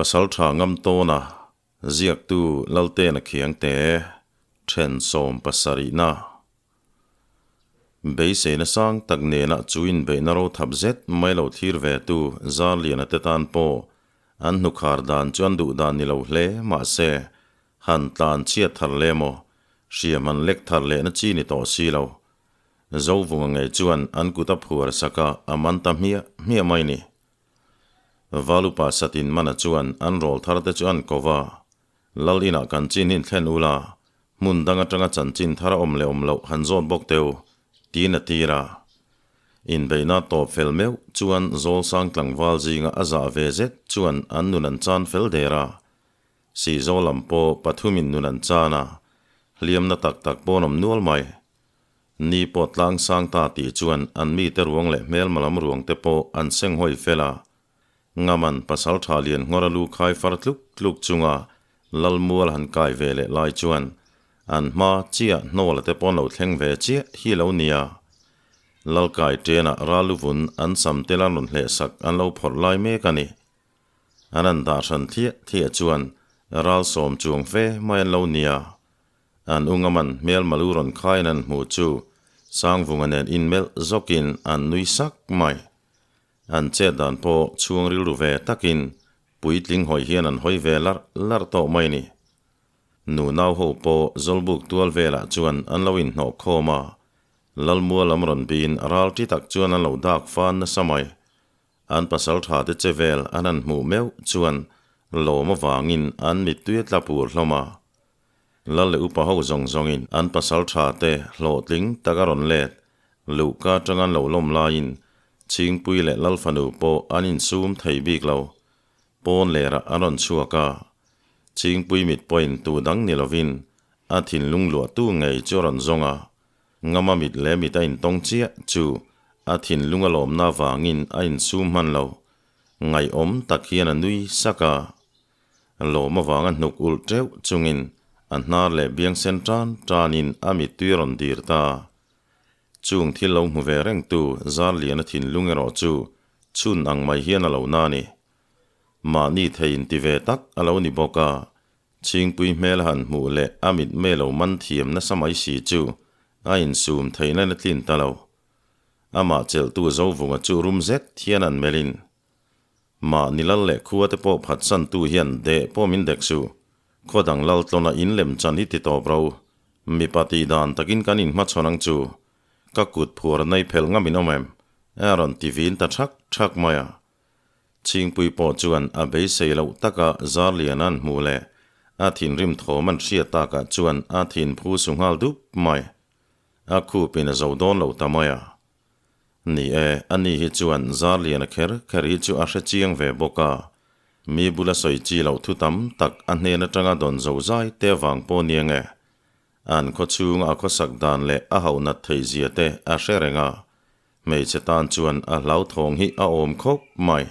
Pasaltha Ngamtawna ziaktu Laltena Khiangte then sawmpasarihna beiseina sang tak nena chu inbeihna ro thap zet mai lo thlir ve tu Zarliana te tan pawh an hnukhar dan chu an duh dan ni lo hle mahse han tlan chhiat thar le maw hriam han lek thar lehna chi ni tawh si lo. Zovunga ngei chuan an kut a phuar sak a, a man ta hmiah hmiah mai ni. Valupa Satin Mana chuan an rawl thar te chu an ko va, Lal inah kan chin hin thlen ula, hmun dang atanga chanchin thar a awm leh awm loh han zawt bawk teu, tiin a tir a. Inbeihna tawp fel meuh chuan Zawlsang tlangval zinga a zah ve zet chuan an nun an chan fel der a. Sihzawl lam pawh pathumin nun an chan a, hliamna tak tak pawn awm nual mai. Ni pawh tlang sang ta tih chuan an mite ruang leh hmelma lam ruang te pawh an seng hawi fel a. Ngaman pasal tha lian nghawr a lu khai far tluk tluk chunga Lalmual han kai ve leh lai chuan an hma chiah hnawla te pawh an lo thleng ve chiah hi lo nia. Lalkai ṭenah raluvun an sam tel an rawn hleh sak an lo phawrh lai mek a ni. An an dah hran thliah thliah chuan ral sawm chuang fe mai an lo nia. An ungaman hmel malu rawn khaiin an hmu chu Sangvunga nen inmelh zawkin an nui sak mai. An chet dan pawh chhung rilru ve takin puitling hawi hian an hawi ve larh larh tawh mai ni. Nu nau ho pawh Zawlbuk tual velah chuan an lo inhnawh khawm a, Lalmua lam rawn biin ral ṭi tak chuan an lo dak fan nasa mai. An pasal tha te che vel an han hmuh meuh chuan lawm avangin an mittui a tla pur hlawm a. Lal leh upa ho zawng zawngin an pasal tha te hlawhtling tak a rawn let luhka atang an lo lawm laiin Chhingpui leh Lal fanu pawh an insum thei bik lo. Pawn lerah an rawn chhuak a. Chhingpui mit pawhin tu dang ni lovin a thinlung luahtu ngei chu a rawn zawng a. Ngama mit leh mit a intawng chiah chu a thinlung a lawmna avangin a insum hman lo. Ngaihawm tak hian a nui sak a. Lawm avanga hnuk ulh teuh chungin a hnar leh biang sen tan tanin a mittui a rawn dir ta. Chung thil lo hmu ve rengtu Zarliana thinlung erawh chu chhun ang mai hian a lo na a ni. Mahni thei inti ve tak a lo ni bawk a, Chhingpui hmel han hmuh leh a mitmei lo man thiam nasa mai si chu a insum theihna na tlin ta lo. Amah chelhtu Zovunga chu rum zet hian an melhin, Mahni lal leh khua te pawh phatsantu hian deh pawh min dek suh. Khaw dang lal tlawn a in lem chan hi ti tawp ro. Mipa tih dan takin kan inhmachhawn ang chu. Ka kut phuar nei phelh ngam in awm em? A rawn ti vin ta thak thak mai a. Chhingpui pawh chuan a beisei loh taka Zarliana an hmuh leh a thinrim thawm an hriat takah chuan a thin phu su nghal dup mai. A khupin a zo dawn lo ta mai a. Ni e, ani hi chuan Zarliana kher kher hi chu a hre chiang ve bawk a. Mi bula sawi chi loh thu tam tak a hnen atanga dawn zo zai te avang pawh ni ange. An khawchhunga a khawsak dan leh a hauhnat theihzia te a hre reng a. Hmeichhe tan chuan a hlauthawng hi a awm khawp mai.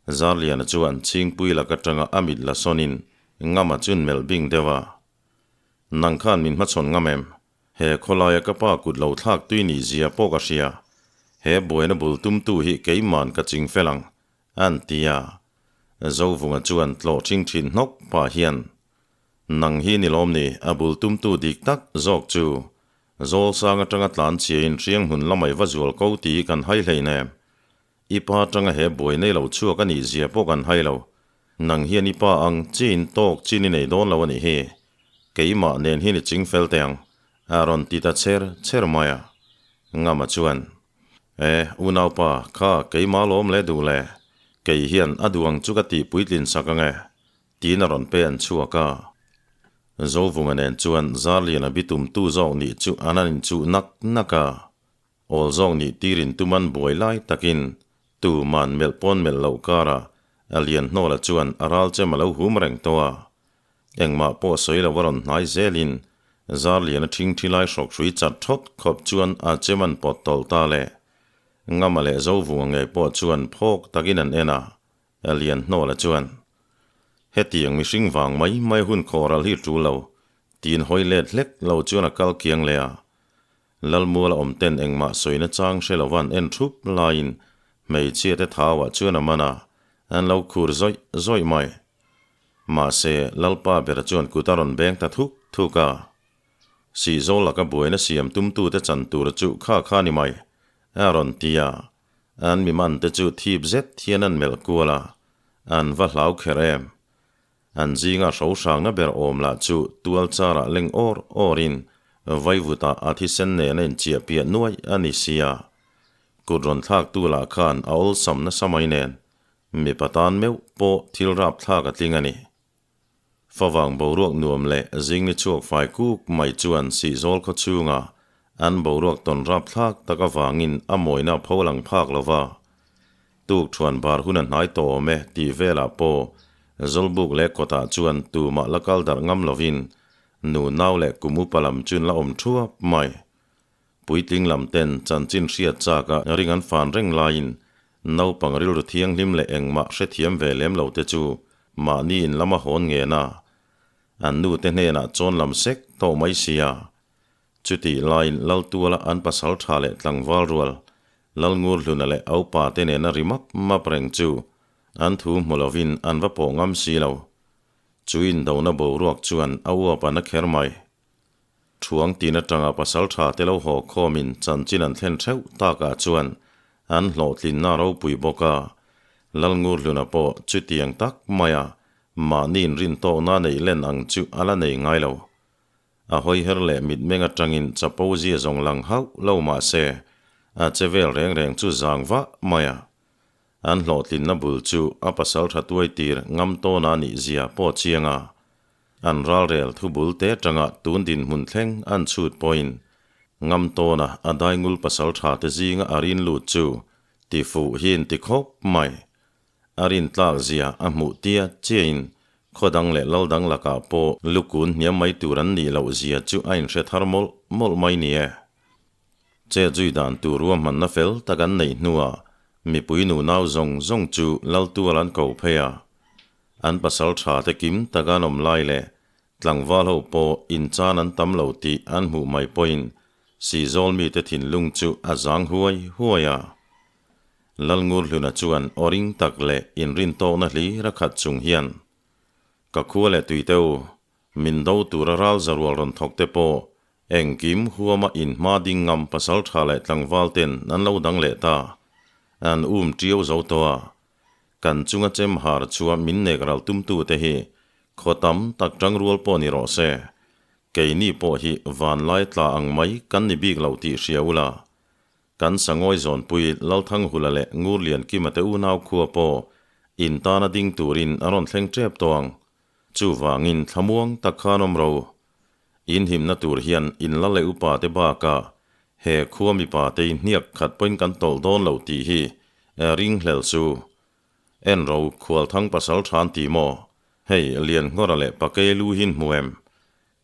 Zarliana chuan Chhingpui lak atanga a mit la sawnin Ngama chun melh bing deuh a. Nang khan min hmachhawn ngam em? He khawlaia ka pa kut lo thlak tui nih zia pawh ka hria. He buaina bul tumtu hi keiman ka ching fel ang, an ti a. Zovunga chuan tlawh thing thin hnawk pah hian, Nang hi ni lawm ni, a bul tumtu dik tak zawk chu. Zawlsang atanga tlan chiain hriang hmun lamai va zual ko tih hi kan hai hleinem. I pa atanga he buai nei lo chhuak a nih zia pawh kan hai lo. Nang hian i pa ang chiin tawk chin i nei dawn lo a nih hi. Keimah nen hian i ching fel teh ang, a rawn ti ta cher cher mai a. Ngama chuan, E, unaupa, kha keimah lawm le duh le. Kei hian a duh ang chu ka tih puitlin sak ang e, tiin a rawn pe an chhuak a. Zovunga nen chuan Zarliana bitumtu zawk nih chu an an inchuh nak nak a. Awl zawk nih tirin tuman buai lai takin tuman melh pawn melh loh karah a lian hnawla chuan a ral chem a lo hum reng tawh a. Engmah pawh sawi lo a rawn hnai zelin Zarliana thingthi lai hrawk hrui chat thawt khawp chuan a chem an pawt tawlh ta le. Ngama leh Zovunga ngei pawh chuan phawk takin an en a, a lian hnawla chuan hetiang mihring vang mai mai hun khawhral hi tul lo tiin hawi let hlek lo chuan a kal kiang leh a. Lalmuala awm ten engmah sawina chang hre lo van en thup laiin hmeichhia te thauah chuan a man a. an lo khur zawih zawih mai. Mahse, Lalpa bera chuan kut a rawn beng ta thuk thuk a. Sihzawl laka buaina siam tumtute chan tur chu kha kha ni mai, a rawn ti a. An mi mante chu thip zet hian an melh kual a, an va hlau kher em. An zinga hrohrangna ber awm lah chu tual charah leng awr awrin vaivutah a thisen nen a inchiah piah nuai a ni sia. Kut rawn thlaktu lah khan a awlsam nasa mai nen mipa tan meuh pawh thil rapthlak a tling a ni. Favang boruak nuam leh zingni chhuak fai kuk mai chuan Sihzawl khaw chhunga an boruak tawn rapthlak tak avangin a mawina pho lang phak lo va. Tuk thuan bar hun a hnai tawh awm e tih velah pawh Zawlbuk leh kawtah chuan tumah la kal darh ngam lovin nu nau leh kum upa lam chuan la awm thuap mai. Puitling lam ten chanchin hriat chak a ring an fan reng laiin naupang rilru thianghlim leh engmah hrethiam ve lem lo te chu mahni in lama hawn ngen a, an nu te hnenah chawn lam sek tawh mai sia. Chutih laiin Laltuala an pasal tha leh tlangval rual Lalngurhluna leh a upa te nena ri map map reng chu an thu hmu lovin an va pawh ngam si lo. Chu indona boruak chuan a uap an a kher mai. Thuang tin atanga pasal tha te lo haw khawmin chanchin an thlen theuh takah chuan an hlawhtlinna ropui bawk a, Lalngurhluna pawh chutiang tak maia mahni inrintawkna neih len ang chu a la nei ngai lo. A hawiher leh mitmeng atangin chapo zia zawng lang hauh lo mah se, a che vel reng reng chu zang vah mai a. An hlawhtlinna bul chu a pasal tha tuai tir ngam tawn a nih zia pawh chiang a. An ralrel thu bul te atanga tun dinhmun thleng an chhut pawhin ngam tawna a daingul pasal tha te zinga a rin lut chu ti fuh hi in ti khawp mai. A rintlak zia a hmuh tia chiahin khaw dang leh lal dang lakah pawh lukun hniam mai tur an nih loh zia chu a inhre thar mawlh mawlh mai ni e. Che zui dan tur ruahmanna fel tak an neih hnuah mipui nunau zawng zawng chu lal tual an ko phei a. An pasal tha te kim tak an awm lai leh tlangval ho pawh inchan an tam lo tih an hmuh mai pawhin Sihzawl mite thinlung chu a zang huai huai a. Lalngurhluna chuan aw ring tak leh inrintawkna hlir a khat chung hian, Ka khua leh tuite u, min do tura ral zarual rawn thawk te pawh engkim huama inhma ding ngam pasal tha leh tlangval ten an lo dang leh ta, an um ṭiau zo tawh a. Kan chunga chem har chua min nek ral tumtute hi khaw tam tak ṭangrual pawh ni rawh se, keini pawh hi vanlai tla ang mai kan ni bik lo tih hria ula, Kan Sangawi zawnpui Lalthanghula leh Ngurliankima te unau khua pawh in tana ding turin a rawn thleng tep tawh ang. Chuvangin thlamuang tak khan awm ro. In himna tur hian in la leh upa te bakah he khua mipa te hniak khat pawhin kan tawlh dawn lo tih hi ringhlel chu. En ro Khualthang pasal than ti maw? Hei Lianngawra leh Pakei lu hi in hmu em?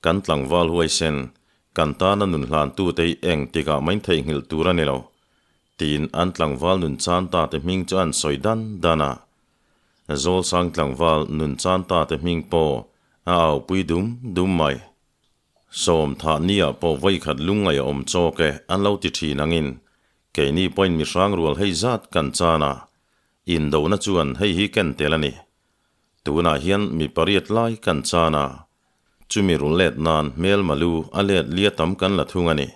Kan tlangval huaisen, kan tana nun hlantute hi eng tikah main theihnghilh tur a ni lo, tiin an tlangval nun chan ta te hming chu an sawi dan dan a. Zawlsang tlangval nun chan ta te hming pawh a aupui dum dum mai. Sawm thah nia pawh vawikhat lungngaih a awm chawk e an lo ti thin angin keini pawhin mihrang rual hei zat kan chan a, indona chuan hei hi ken tel a ni. Tunah hian mi pariat lai kan chan a, Chumi rul let nan hmelma lu a let lia tam kan la thung a ni.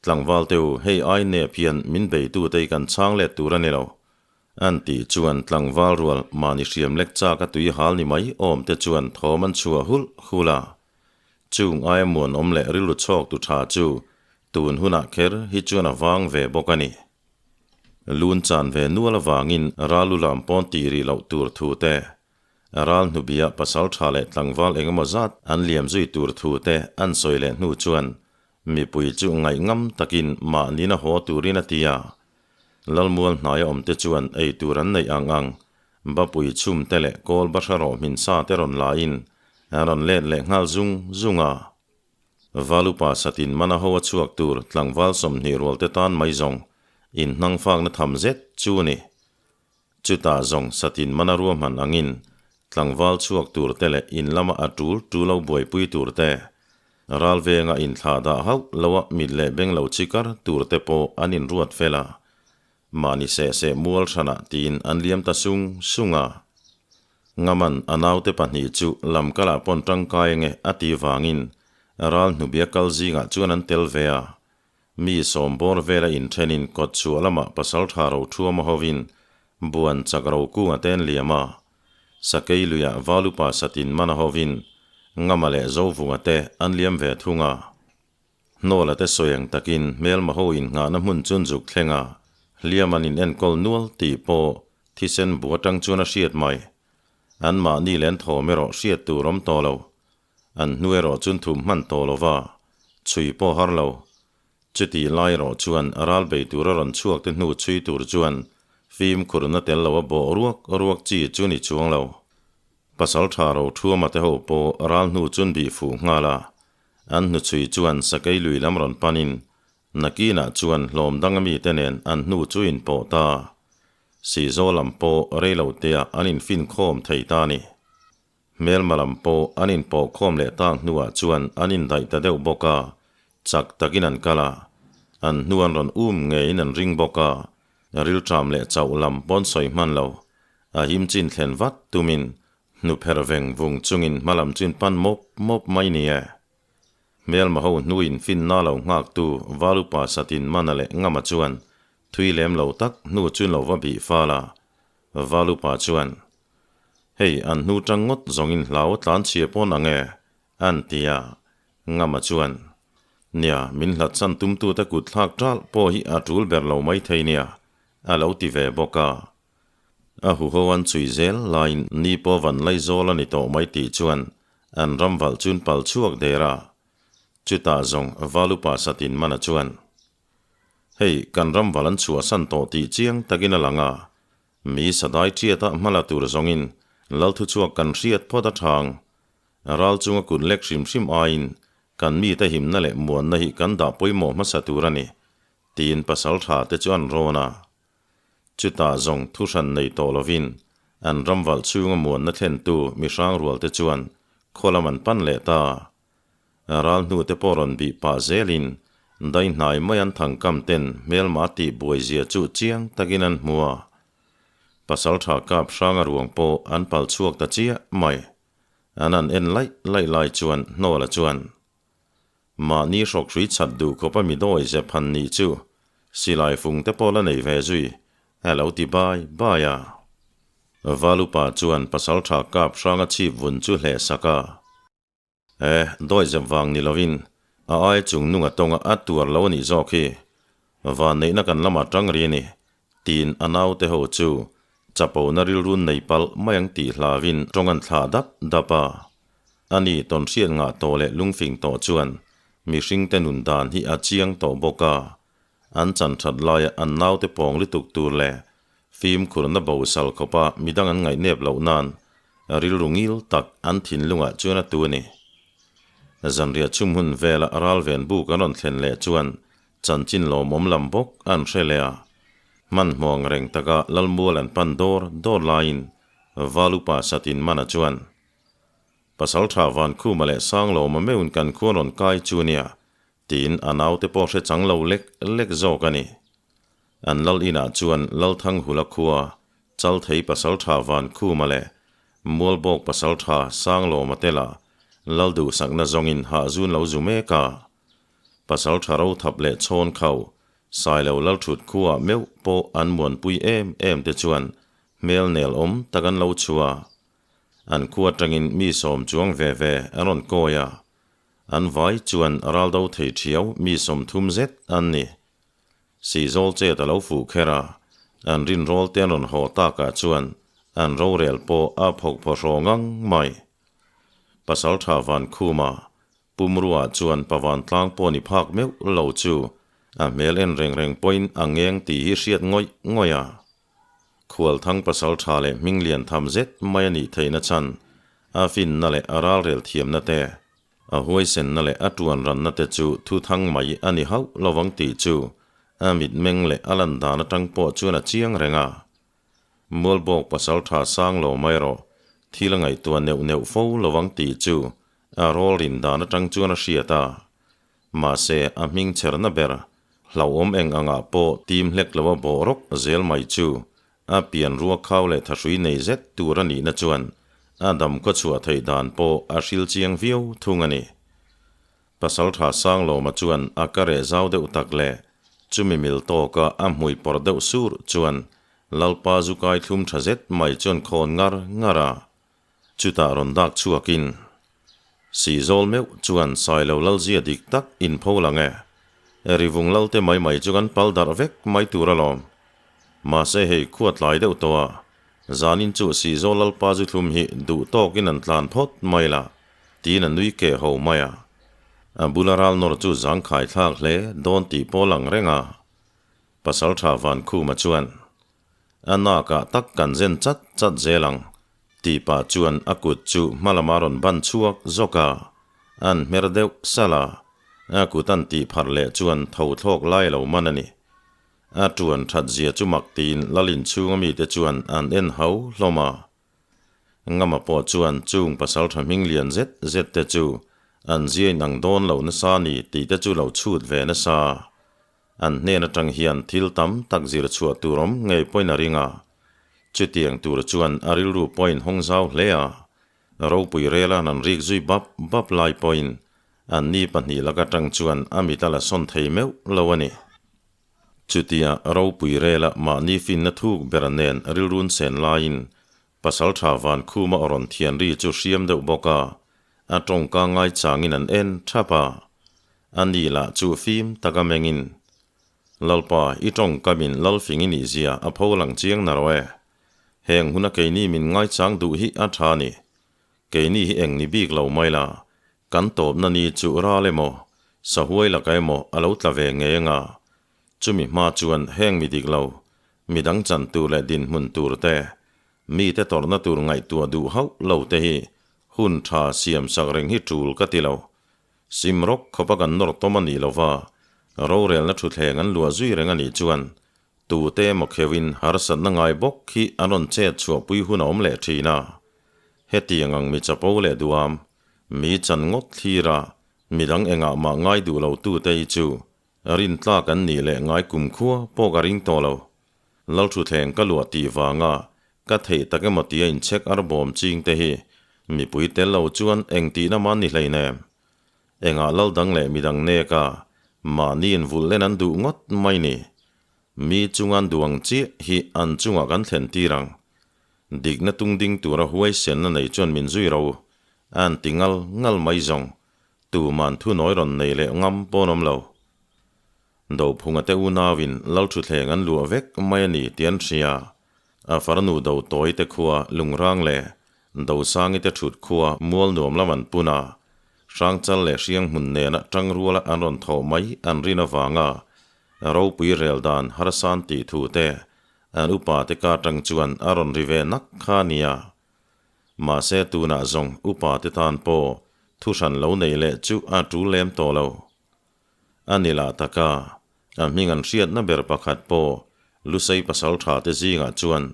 Tlangval te u, hei ai nep hian min beitute hi kan chhang let tur a ni lo. An tih chuan tlangval rual mahni hriam lek chak a tui hal ni mai awm te chuan thawm an chhuah hulh hulh a. Chung aia muanawm leh rilru chhawk tu tha chu tun hunah kher hi chuan a vang ve bawk a ni. Lun chan ve nual avangin ralu lam pawn tih rih loh tur thu te Ral hnubia pasal tha leh tlangval engemaw zat an liam zui tur thu te an sawi leh hnu chuan mipui chu ngaihngam takin mahnin a haw turin a ti a. Lalmual hnaia awm te chuan ei tur an neih ang ang bapui chhum te leh kawl bahra rawh hmin sa te rawn la in an rawn let leh nghal zung zung a. Valupa satin mana ho a chhuak tur tlangval 20 rual te tan mai zawng inhnangfakna tham zet chu a ni. Chutah zawng satin mana ruahman angin tlangval chhuak tur te leh in lama a tul tul lo buaipui tur te, ral venga inthlah dah hauh loa mit leh beng lo chikar tur te pawh an inruat fel a. Mahni seh seh mual hranah tiin an liam ta sung sung a. Ngaman a naute pahnih chu lamkalah pawn tangkai ange a tih vangin ral hnubia kal zingah chuan an tel ve a. Mi sawmbawr vela inthenin kawtchhuah lamah pasaltha rothuama hovin buan chak rokunga te an liam a. Sakei luiah Valupa satin mana hovin Ngama leh Zovunga te an liam ve thung a. Hnawla te sawi ang takin hmelma ho innghahna hmun chu an zuk thleng a, hliam an inenkawl nual tih pawh thisen bu atang chuan a hriat mai. Anmahni leh an thawm erawh hriat tur awm tawh lo. An hnu erawh chu an thum hman tawh lo va, chhui pawh har lo. Chutih lai erawh chuan ral bei tura rawn chhuak te hnu chhui tur chuan fimkhurna tel lo a bawh ruak ruak chi chu ni chuang lo. Pasaltha Rothuama te ho pawh ral hnu chu an bih fuh nghal a, An hnuchhui chuan sakei lui lam rawn panin nakinah chuan hlawm danga mite nen an hnu chu inpawh ta. Sihzaw lam pawh reiloteah an infinkhawm thei ta a ni. Hmelma lam pawh an inpawhkhawm leh tak hnuah chuan an indaih ta deuh bawk a, chak takin an kal a. An hnu an rawn um ngeiin an ring bawk a, rilṭam leh chauh lam pawn sawi hman lo. A him chin thlen vat tumin Hnupher veng vung chungin hmalam chuin pan mawp mawp mai ni e. Hmelma ho hnuin finna lo nghaktu Valupa satin mana leh ngama chuan thui lem lo tak hnu chuin lo va bih fal a. Valupa chuan, Hei an hnu tang ngawt zawngin hlau a tlan chhia pawn ang e, an ti a. Ngama chuan, Nia, min hlat chan tumtute kut thlak ṭalh pawh hi a ṭul ber lo mai thei nia, a lo ti ve bawk a. A huho an chhui zel laiin ni pawh van laizawl a ni tawh mai tih chuan an ram valh chun pal chhuak der a. Chutah zawng Valupa satin mana chuan, Hei, kan ram valh an chhuahsan tawh tih chiang takin a lang a, mi sadai ṭhiata hmala tur zawngin Lalthuchhuak kan hriat phawt a ṭhang. Ral chunga kut lek hrim hrim aiin kan mite himna leh muanna hi kan dah pawimawh hmasa tur a ni, tiin pasalṭha te chu an rawn a. Chutah zawng thu hran nei tawh lovin an ramvalh chhunga muanna thlentu mi hrangrualte chuan khaw lam an pan leh ta. Ral hnute pawh rawn bih pah zelin dai hnai mai an thangkam ten hmelma tih buai zia chu chiang takin an hmu a. Pasaltha kap hranga ruang pawh an pal chhuak ta chiah mai. An han en laih laih lai chuan Hnawla chuan Mahni hrawkhrui chat duh khawpa mi dawi zep han nih chu silai fung te pawh la nei ve zui a lo ti bai bai a. Valupa chuan pasaltha kap hranga chhip vun chu hleh sak a. E, dawi zep vang ni lovin a ai chung nunga tawnga a tuar lo a nih zawk hi. Vanneihna kan lamah tang ri a ni, tiin a naute ho chu chapona rilrun nei palh mai ang tih hlauhin tawng an thlah dap dap a. Ani tawnhriat ngah tawh leh lungfing tawh chuan mihringte nun dan hi a chiang tawh bawk a, an chan that laia an naute pawng lutuk tur leh fimkhurna bosal khawpa midang an ngaihnep loh nan rilru ngil tak an thinlungah chuan a tu a ni. Zanriah chhum hun vela ralven buk an rawn thlen leh chuan Chanchin lawmawm lam bawk an hre leh a, hmanhmawh ang reng taka Lalmual an pan dawr dawr laiin Valupa Satin Mana chuan, Pasaltha Vankhuma leh Sanglawma meuhin kan khuan rawn kai chu nia, tiin a naute pawh hre chang lo lek lek zawk a ni. An lal inah chuan Lalthanghula khua Chalthei Pasaltha Vankhuma leh Mualbawk Pasaltha Sanglawma te lah Lalduhsakna zawngin hahzun lo zu mek a. Pasal tha ro thap leh chhawn khau, Sailo Lalthut khuaah meuh pawh an muanpui em em te chuan hmel nel awm tak an lo chhuah a. An khua atangin mi sawm chuang ve ve an rawn kawi a. An vai chuan raldo thei thiau mi 30 zet an ni. Sihzawl chet a lo fuh kher a, an rinrawl te an rawn haw takah chuan an rorel pawh a phawk phaw hraw ngang mai. Pasal tha Vankhuma Pumruah chuan Pavantlang pawh ni phak meuh lo chu a hmel en reng reng pawhin a ngeng tih hi hriat ngawih ngawih a. Khualthang pasal tha leh hming lian tham zet mai a nih theihna chhan a finna leh a ralrel thiamna te, a huaisenna leh a tuan ranna te chu thu thang mai a ni hauh lovang tih chu a mitmeng leh a lan dan atang pawh chuan a chiang reng a. Mualbawk pasal tha sang lo mai rawh, thil a ngaihtuah neuh neuh fo lovang tih chu A rawl rin dan atang chuan a hriat a, mahse a hming chherna ber Hlauhawm eng angah pawh tim hlek lo a bawh rawk zel mai chu a pian rua khau leh thahrui nei zet tur a nihna chuan a dam khawchhuah theih dan pawh a hril chiang viau thung a ni. Pasaltha Sanglawma chuan a ka reh zau deuh tak leh chumi mil tawka a hmui pawrh deuh sur chuan Lalpa zu kai thlum tha zet mai chuan khawn ngar ngar a, chutah rawn dak chhuakin Sihzawl meuh chuan Sailo Lalzia dik tak in pho lang e, Rivung Lalte mai mai chu kan pal darh vek mai tur alawm. Mahse hei khua tlai deuh tawh a, zanin chu Sihzawl Lalpa zu thlum hi duh tawkin an tlan phawt mai la. Tiin a nui keh ho mai a. A bula ral nawr chu zangkhai thlak hle dawn tih pawh lang reng a. Pasaltha Vankhuma chuan, A nakah tak kan zen chat chat zel ang, tih pah chuan a kut chu hma lama rawn ban chhuak zawk a. An hmer deuh salh a, a kut an tih pharh leh chuan tho thlawk lai lo man a ni. A tuan that zia chu mak tiin Lalin chhunga mite chuan an en hau hlawm a. Ngama pawh chuan chung pasaltha hming lian zet zet te chu an zia in ang dawn lo nasa ni tih te chu lo chhut ve nasa. An hnen atang hian thil tam tak zir chhuah tur awm ngei pawhin a ring a. Chutiang tur chuan a rilru pawhin hawng zau hle a. Ropui rela an rik zui bap bap lai pawhin an ni pahnih lak atang chuan a mit a la sawn thei meuh lo a ni. Chutia ropui rela mahni finna thuk ber nen rilrun sen laiin Pasaltha Vankhuma aw rawn thian ri chu hriam deuh bawk a, a tawngka ngaichangin an en thap a. A ni lah chu fim taka mengin, Lalpa, i tawngkamin Lalfing i nihzia a pho lang chiang na rawh e. Heng huna keini min ngaichang duh hi a tha ni. Keini hi eng ni bik lo mai la, kan tawpna ni chu ral emaw, sahuai laka emaw a lo tla ve ngei anga, chumi hma chuan heng mi dik lo, midang chan tur leh dinhmun tur te, mite tawrhna tur ngaihtuah duh hauh lo te hi hun tha siam sak reng hi tul ka ti lo. Sim rawk khawpa kan nawr tawm a nih lova, rorelna thutthleng an luah zui reng a nih chuan Tute emaw kheuhin harsatna ngai bawk hi an rawn chet chhuahpui hun a awm leh thin a. Hetiang ang mi chapo leh duam, mi chan ngawt thlir a, midang engah mah ngai duh lo tute hi chu rintlak an nih leh ngai kumkhua pawh ka ring tawh lo. Lalthuthleng ka luah tih vanga ka theih tak emaw tia inchhek arbawm ching te hi mipui tel lo chuan eng tihna mah ni hleinem. Engah lal dang leh midang nek a, mahni invulh len an duh ngawt mai ni. Mi chunga an duh ang chiah hi an chungah kan thlen tir ang. Dikna tung ding tura huaisenna nei chuan min zui ro, a an ti ngal ngal mai zawng, tuman thunawi rawn nei leh ngam pawn awm lo. Dophunga te unauin Lalthuthleng an luah vek mai a ni tih an hria. A farnu Dotawi te khua Lungrang leh Dosangi te thut khua Mualnuam lam an pun a, Hrangchal leh Hrianghmun nena tangruala an rawn thawh mai an rin avanga ropui rel dan harsan tih thu te an upa te ka tang chuan a rawn ri ve nak kha a nia. Mahse tunah zawng upa te tan pawh thu hran lo neih leh chu a tul lem tawh lo. A ni lah tak a, a hming an hriatna ber pakhat pawh Lusei pasal tha te zingah chuan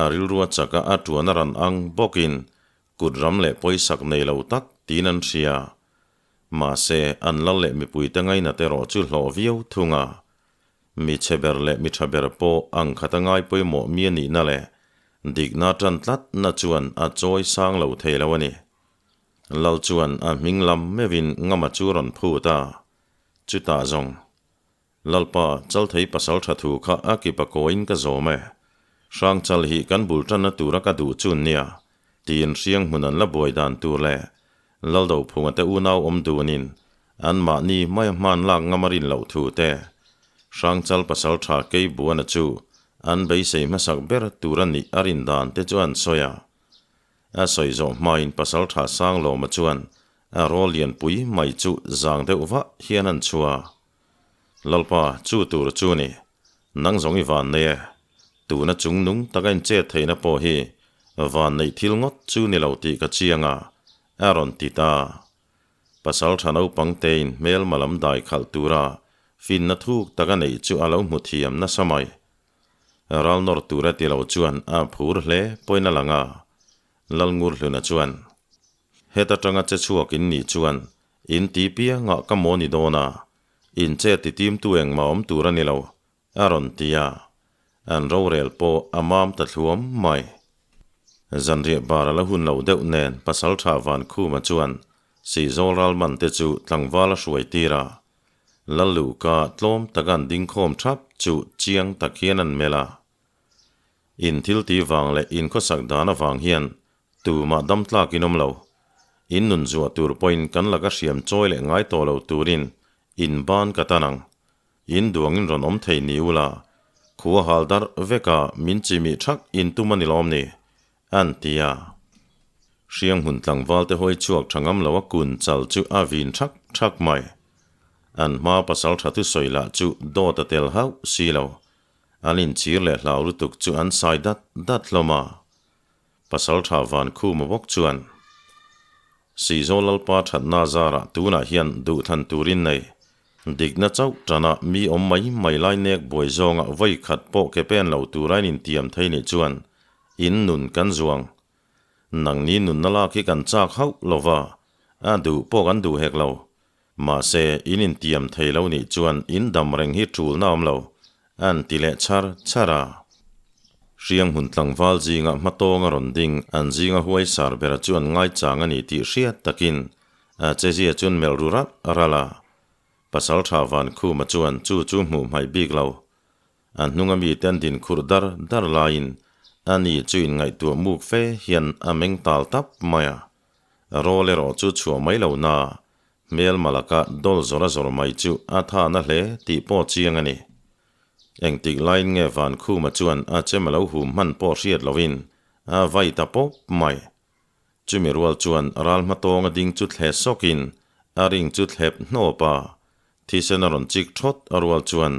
a rilrua chaka a tuan a ran ang bawkin kut ram leh pawisak nei lo tak tiin an hria. Mahse, an lal leh mipuite ngainat erawh chu hlawh viau thung a. Mi chhe ber leh mi tha ber pawh ang khata ngai pawimawh mi a nihna leh dikna tan tlatna chuan a chawi sang lo thei lo a ni. Lal chuan a hming lam meuhin Ngama chu rawn phut a, chutah zawng, Lalpa, Chalthei pasal tha thu kha a kip a kawiin ka zawm e. Hrangchal hi kan bul tanna tura ka duh chun nia, tiin hriang hmun an la buai dan tur leh Laldophunga te unau awm dunin anmahni hmaia hman lak ngam a rin loh thu te, Hrangchal pasal tha Keibuana chu an beisei hmasak ber tur a nih a rin dan te chu an sawi a. A sawi zawh hmain pasal tha Sanglawma chuan a rawl lianpui mai chu zang deuh vah hian an chhuah a. Lalpa, chu tur chu ni. Nang zawng i van nei e. Tuna chung nung taka in chet theihna pawh hi van neih thil ngawt chu ni lo tih ka chiang a, a rawn ti ta. Pasal tha naupang tein hmelma lam dai khalh tura finna thuk taka neih chu a lo hmu thiam nasa mai. Ral nawr tur a ti lo chuan a phur hle pawhin a lang a, Lalngurhluna chuan, Heta tanga che chhuak in nih chuan in ti piangah ka maw ni dawn a, In che ti timtu engmah awm tur a ni lo, a rawn ti a. An rorel pawh a mam ta thluam mai. Zanriah bar a la hun lo deuh nen Pasaltha Vankhuma chuan Sihzawl ralman te chu tlangval a hruai tir a. Lalluhka tlawm taka an dingkhawm thap chu chiang tak hian an melh a. In thil ti vang leh in khawsak dan avang hian tumah dam tlak in awm lo. In nun zuah tur pawhin kan laka hriam chawi leh ngai tawh lo turin in ban ka tan ang. In duangin rawn awm thei ni ula, khua hal darh veka min chimih thak in tum a ni lawm ni? An ti a. Hriang hmun tlangval te hawi chhuak tha ngam lo a kun chal chu a vin thak thak mai. An hma pasal tha thusawi lah chu dawt a tel hauh si lo. An inchhir leh hlau lutuk chu an sai dat dat hlawm a. Pasaltha Vankhuma bawk chuan, Sihzawl Lalpa thatna zarah tunah hian duhthlan turin nei. Dikna chauh tana mi awm mai mai lai nek buai zawnga vawi khat pawh ke pen lo tura in intiam thei nih chuan in nun kan zuang. Nangni nunna lak hi kan chak hauh lova, a duh pawh kan duh hek lo. Mahse, in intiam thei lo nih chuan in dam reng hi ṭulna awm lo, an ti leh chhar chhar a. Hriang hmun tlangval zinga hmatawng a rawn ding, an zinga huai sar bera chu an ngaichang a ni tih hriat takin a chezia chuan melh ru ralh ralh a. Pasalṭha Vankhuma chuan chu chu hmuh hmaih bik lo. A hnunga mite an din khurh dar dar laiin ani chu inngaihtuah muk fe hian a meng tal tap mai a. Rawl erawh chu chhuah mai lo na, hmelma laka dawl zawr a zawr mai chu a tha na hle tih pawh chiang a ni. Engtik laiin nge Vankhuma chuan a chem a lo hum hman pawh hriat loin a vai ta pawp mai. Chumi rual chuan ral hmatawng a ding chu thle sawkin a ring chu thlep hnawp a, thisen a rawn chik thawt a rual chuan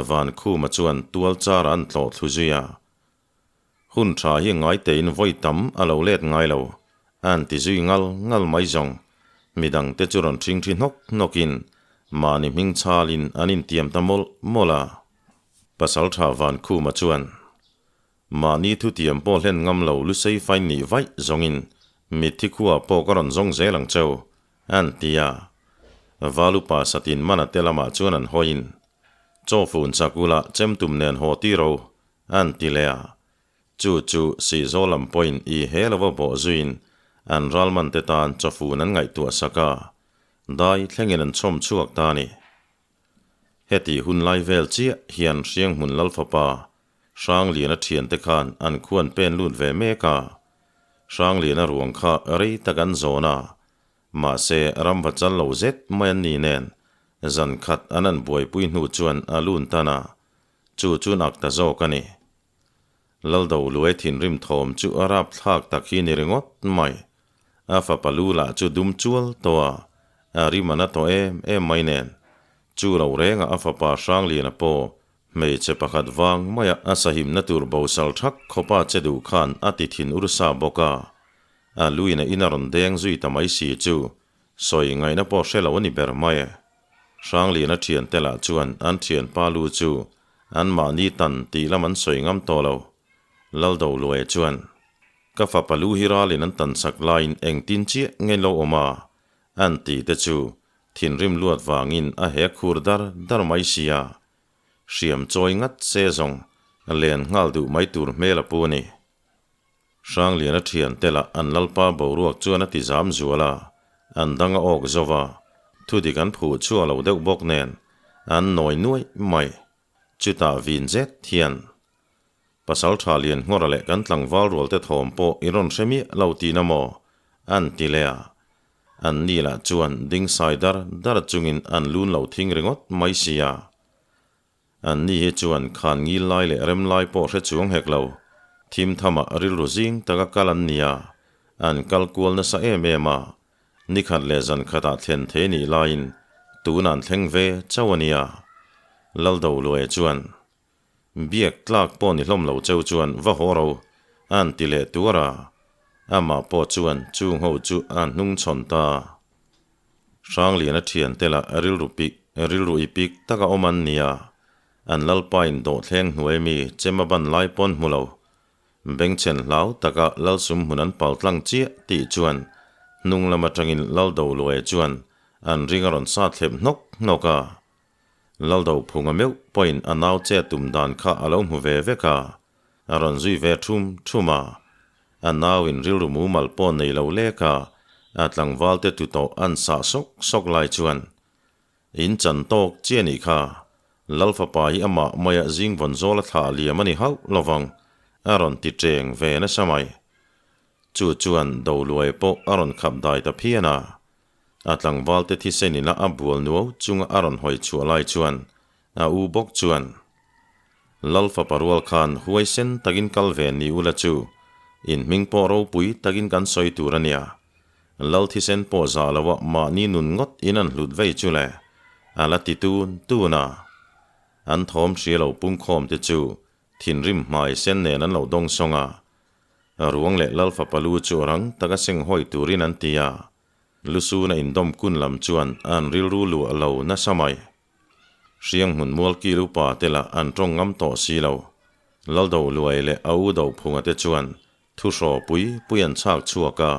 Vankhuma chuan tual char an tlawh thlu zui a. Hun tha hi ngaitein vawi tam a lo let ngai lo, an ti zui ngal ngal mai zawng. Midang te chu rawn ṭhingṭhi hnawk hnawkin mahni hming chhalin an intiam ta mawlh mawlh a. Pasalṭha Vankhuma chuan, Mahni thutiam pawh hlen ngam lo lusei fain nih vaih zawngin mitthi khuaah pawh ka rawn zawng zel ang cheu, an ti a. Valupa satin mana te lamah chuan an hawiin, Chaw fun chak ula chemtum nen haw tir o, An ti leh a, chu chu Sihzawl lam pawhin i he lova bawh zuiin an ralman te tan chawfun an ngaihtuah sak a, dai thlengin an chhawm chhuak ta a ni. Heti hun lai vel chiah hian Hrianghmun Lalfapa Hrangliana thiante khan an khuan pen lut ve mek a, Hrangliana ruang kha rei tak an zawn a, mahse ramva chal lo zet mai an ni nen zan khat an an buaipui hnu chuan a lun tan a, Chu chu nak ta zawk a ni. Laldo Luai thinrim thawm chu a rap thlak tak hi ni ringawt mai. A fapa lu lah chu dum chual tawh a, a rim a na tawh em em mai nen. Chu lo rengah a fapa Hrangliana pawh hmeichhe pakhat vang maia a sahimna tur bosal thak khawpa che duh khan a ti thin ursa bawk a. A luin a in a rawn deng zui ta mai si chu sawi ngaihna pawh hre lo a ni ber mai. Hrangliana thiante lah chuan an thianpa lu chu an mahni tan tih lam an sawi ngam tawh lo. Laldo Luaia chuan, Ka fapa lu hi ralin an tan chak laiin engtin chiah nge lo awm a? an ti te chu thinrim luat vangin a hek hur dar dar mai sia. Hriam chawi ngat se zawng len nghal duh mai tur hmel a pu a ni. Hrangliana thiante lah an lalpa boruak chuan a ti zam zual a, an dang a awk zo va, thudik an phuh chhuak lo deuh bawk nen an nawi nuaih mai. Chutah vin zet hian Pasal tha lian nghawra leh kan tlangval rual te thawm pawh i rawn hre miah lo tihna maw? an ti leh a. An ni lah chuan ding sai dar dar chungin an lun lo thing ringawt mai sia. An ni hi chuan khan ngil lai leh rem lai pawh hre chuang hek lo. Thim thamah rilru zing taka kal an ni a, an kal kual nasa em em a. Ni khat leh zan khatah thlen thei nih laiin tun an thleng ve chauh a nia. Laldo Luaia chuan, Biak tlak pawh ni hlawm lo cheu chuan va haw ro, an ti leh tuar a. Amah pawh chuan chung ho chu a hnungchhawn ta. Hrangliana thiante lah rilru pik, rilru i pik taka awm an nia, an lalpain dawhthleng hnuai mi chem a ban lai pawn hmu lo. Bengchhen hlau taka Lalsum hmun an pal tlang chiah tih chuan hnung lam atangin Laldoluaia chuan an ring a rawn sat thlep hnawk hnawk a. Laldophunga meuh pawhin a nau che tum dan kha a lo hmu ve vek a, a rawn zui ve thum thum a. A nauin rilru mumal pawh nei lo lek a, a tlangval te tu tawh an sah sawk sawk lai chuan, In chan tawk chiah nih kha, Lal fapa hi amah maia zing vawn zawl a thlah liam a ni hauh lovang, a rawn ti cheng ve nasa mai. Chu chuan Doluai pawh a rawn khap dai ta phian a. A tlangvalte thisen ina a bual nuau chunga a rawn hawi chhuah lai chuan a u bawk chuan, Lal fapa rual khan huaisen takin kal ve ni ula chu, in hming pawh ropui takin kan sawi tur a nia. Lal thisen pawh zah loa mahni nun ngawt in an hlut vei chu le, a la ti tun tun a. An thawm hria lo pungkhawm te chu thinrim hmai sen nen an lo dawng sawng a. Ruang leh Lal fapa lu chu rang taka seng hawi turin an ti a. Lusuna indawm kun lam chuan an rilru luah lo nasa mai. Hriang hmun mual kil upa te lah an tawng ngam tawh si lo. Laldo Luai leh a u Dophunga te chuan thu hraw pui pui an chhak chhuak a.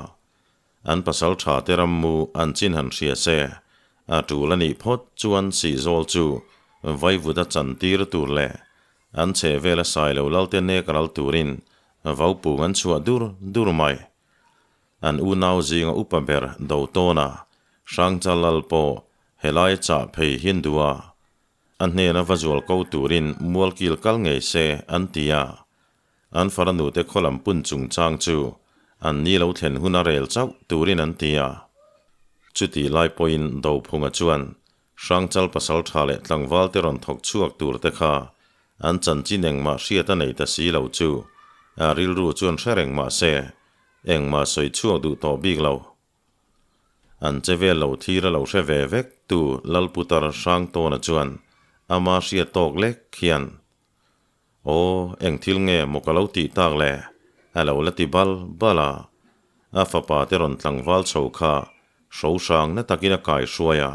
An pasal tha te rammu an chin han hria se, a tul a nih phawt chuan Sihzawl chu vaivuta chantir tur leh an chhe vela Sailo Lalte nek ral turin vaupung an chhuah dur dur mai. An unau zinga upa ber Dotawna, Hrangchal Lal pawh helai chah phei hian duh a, a hnena va zual ko turin mualkil kal ngei se an ti a. An faranute khaw lam pun chungchang chu an ni lo thlen hun a rel chauh turin an ti a. Chutih lai pawhin Dophunga chuan Hrangchal pasal tha leh tlangvalte rawn thawk chhuak tur te kha an chanchin engmah hriat a nei ta si lo chu a rilru chuan hre reng mah se engmah sawi chhuak duh tawh bik lo. An che vel lo thlir a lo hre ve vek tu Lalputar Hrangtawna chuan ama hriat tawk lek hian Aw, eng thil nge maw ka lo tih tak le? A lo la ti bal bal a. A fapa te rawn tlangval chho kha hro hrang na takin a kai hruai a,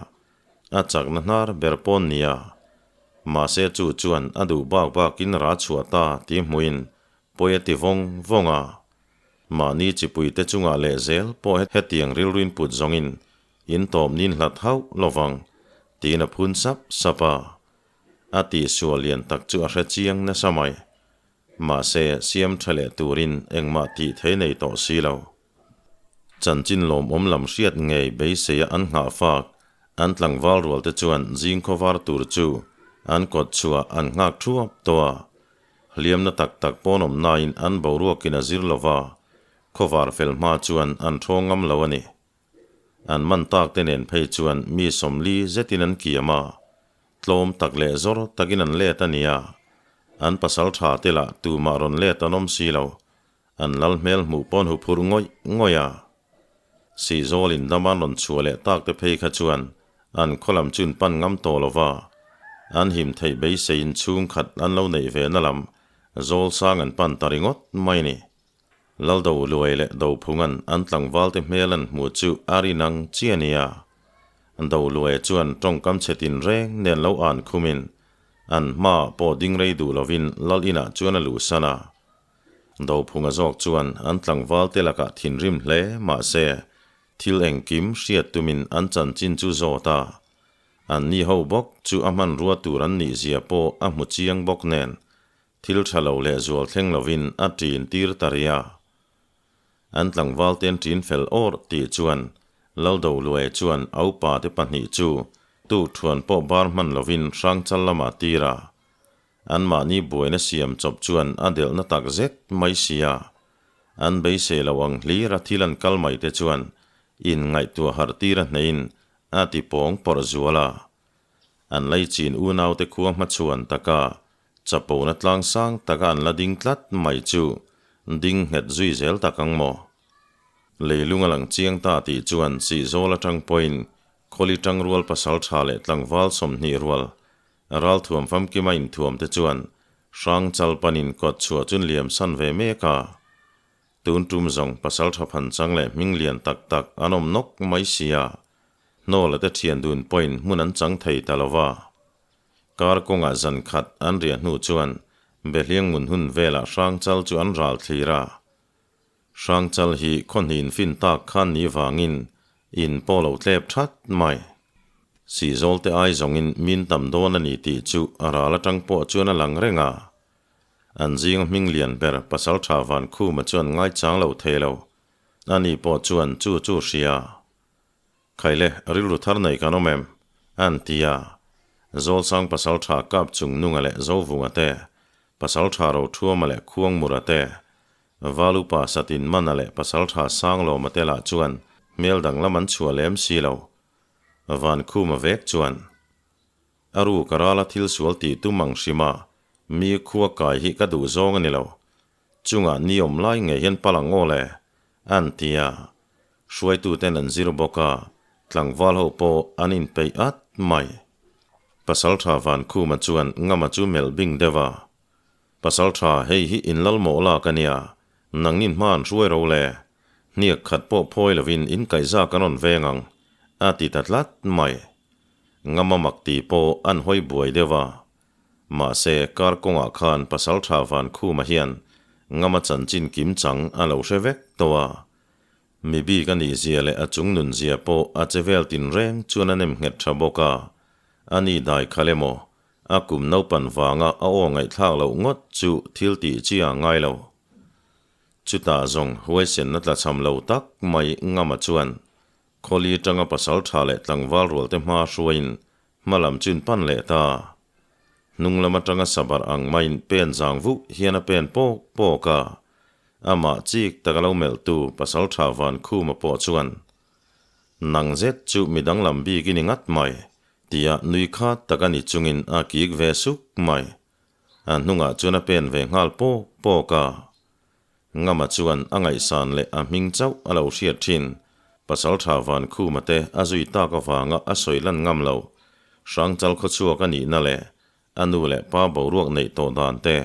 a chakna hnar ber pawn nia. Mahse chu chuan a duh bak bakin ra chhuah ta tih hmuhin pawi a ti vawng vawng a. Mahni chipui te chungah leh zel pawh hetiang rilruin put zawngin in tawp nin hlat hauh lovang tiin a phun sap sap a. A tihsual lian tak chu a hre chiang nasa mai. Mahse, siam tha leh turin engmah tih thei nei tawh si lo. Chanchin lawmawm lam hriat ngei beiseia an nghah fak, an tlangval rualte chuan zing khawvar tur chu an kawt chhuah an nghak thuap tawh a. Hliamna tak tak pawn awm nain an boruakin a zir lo va, khawvar fel hma chuan an thawng ngam lo a ni. An man tak te nen phei chuan mi 40 zetin an kiam a, tlawm tak leh zawr takin an let a nia. An pasal tha te lah tumah rawn let an awm si lo, an lal hmel hmuh pawn hu phurh ngawih ngawih a. Sihzawl in dam an rawn chhuah leh tak te phei kha chuan an khaw lam chu in pan ngam tawh lo va, an him theih beiseiin chhungkhat an lo neih ve na lam zawl sang an pan ta ringawt mai ni. Laldo Luai leh Dophunga'n an tlangvalte hmel an hmuh chu a rin ang chi a nia. Doluaia chuan tawngkam chhe tinreng nen lo an khumin an hmaah pawh ding rei duh lovin Lal inah chuan a luhsan a. Dophunga zawk chuan an tlangvalte lakah thinrim hle mahse thil engkim hriat tumin an chanchin chu zawt a. An ni ho bawk chu a hmanrua tur an nihzia pawh a hmu chiang bawk nen Thil tha lo leh zual thleng lovin a ṭin tir ta rih a. An tlangval ten ṭin fel awr tih chuan Laldoluaia chuan a upa te pahnih chu tukṭhuan pawh bar hman lovin Hrangchal lamah tir a. Anmahni buaina siam chawp chuan a delhna tak zet mai si a. An beisei lo ang hlir a thil an kal mai te chuan inngaihtuah harh tir a hneiin a ti pawng pawrh zual a. An laichin unaute khua hmachhuan taka Chapona tlang sang taka an la ding tlat mai chu ding nghet zui zel tak ang maw? Leilung a lang chiang ta tih chuan Sihzawl atang pawhin Khawli tangrual pasal tha leh tlangval 20 rual ralthuam famkima inthuam te chuan Hrangchal panin kawt chhuah chun liam san ve mek a. Tun tum zawng pasal tha phan chang leh hming lian tak tak an awm nawk mai sia, hnawla te thian dun pawhin hmun an chang thei ta lo va. Kar kawngah zan khat an riah hnu chuan Behliang ngun hun velah Hrangchal chu an ral thlir a. Hrangchal hi khaw hnin fin tak khan ni vangin in pawh lo tlep that mai. Sihzawl te ai zawngin min tam dawn a ni tih chu a ral atang pawh chuan a lang reng a. An zinga hming lian ber Pasaltha Vankhuma chuan ngaichang lo thei lo. Ani pawh chuan chu chu hria. Khaile, rilru thar nei kan awm em? An ti a. Zawlsang pasaltha kap chung nunga leh Zovunga te, pasaltha Rothuama leh Khuangmura te, Valupa Satinmana leh pasaltha Sanglawma te lah chuan hmel danglam an chhuah lem si lo. Vankhuma vek chuan, A ru ka rala thil sual tih tum ang hrima mi khua kai hi ka duh zawng a ni lo. Chungah ni awm lai ngei hian pal ang aw le, an ti a. Hruaituten an zir bawk a, tlangval ho pawh an inpeih at mai. Pasaltha Vankhuma chuan Ngama chu melh bing deuh a, Pasaltha, hei hi in lal mawh lak a nia, nangnin hma an hruai ro le, hniak khat pawh phawi lovin in kaihzak an rawn veng ang, a ti ta tlat mai. Ngama mak tih pawh an hawi buai deuh a. Mahse, kar kawngah khan Pasaltha Vankhuma hian Ngama chanchin kim chang a lo hre vek tawh a. Mi bik a nih zia leh a chung nun zia pawh a che vel tinreng chuan a nem nghet tha bawk a. A ni dai khal emaw, a kum naupan vanga a aw ngaihthlak loh ngawt chu thil tih chi a ngai lo. Chutah zawng huaisenna tlachham lo tak mai Ngama chuan Khawli atanga pasal tha leh tlangval rualte hma hruaiin hma lam chu in pan leh ta. Hnung lam atanga sabar ang maiin pen zang vuh hian a pen pawk pawk a. Amah chik taka lo melhtu pasal tha Vankhuma pawh chuan, Nang zet chu mi danglam bik i ni ngat mai, tia nui khat tak a ni chungin a kik ve suk mai. A hnungah chuan a pen ve nghal pawk pawk a. Ngama chuan a ngaihsan leh a hming chauh a lo hriat thin. Pasaltha Vankhuma te a zui tak avanga a sawi lan ngam lo. Hrangchal khawchhuak a nihna leh a nu leh pa boruak neih tawh dan te,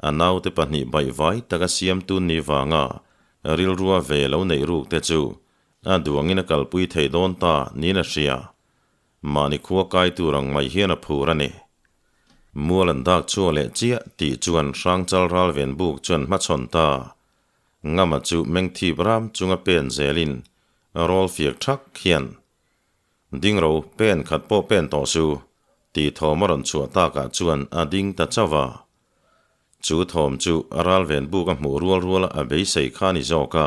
a naute pahnih baihvai taka siamtu ni vanga rilrua ve lo neih ruk te chu a duangin a kalpui thei dawn ta niin a hria. Mahni khua kai tur ang mai hian a phur a ni. Mual an dak chhuak leh chiah tih chuan Hrangchal ralven buk chuan hmachhawn ta. Ngama chu mengthip ram chunga pen zelin rawl fiak thak hian, Ding ro, pen khat pawh pen tawh su, tih thawm a rawn chhuah takah chuan a ding ta chauh a. Chu thawm chu ralven buk a hmuh rual ruala a beisei kha a ni zawk a,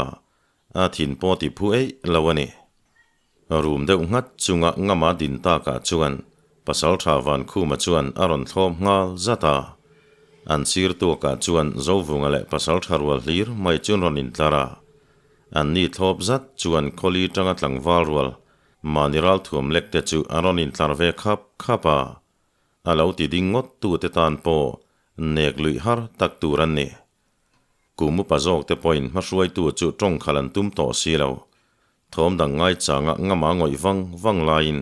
a thin pawh ti phu eih lo a ni. Rum deuh nghat chunga ngama din takah chuan Pasaltha Vankhuma chuan a rawn thlawp nghal zat a. An sir tuakah chuan Zovunga leh Pasaltha rual hlir mai chu an rawn intlar a. An ni thlawp zat chuan khawli tanga tlangval rual mahni ralthuam lek te chu an rawn intlar ve khap khap a. A lo ti ding ngawt tute tan pawh nek luih har tak tur an ni. Kum upa zawk te pawhin hmahruaitu chu tawng khalh an tum tawh si lo. Thawm dang ngaichanga ngama ngawih vang vang laiin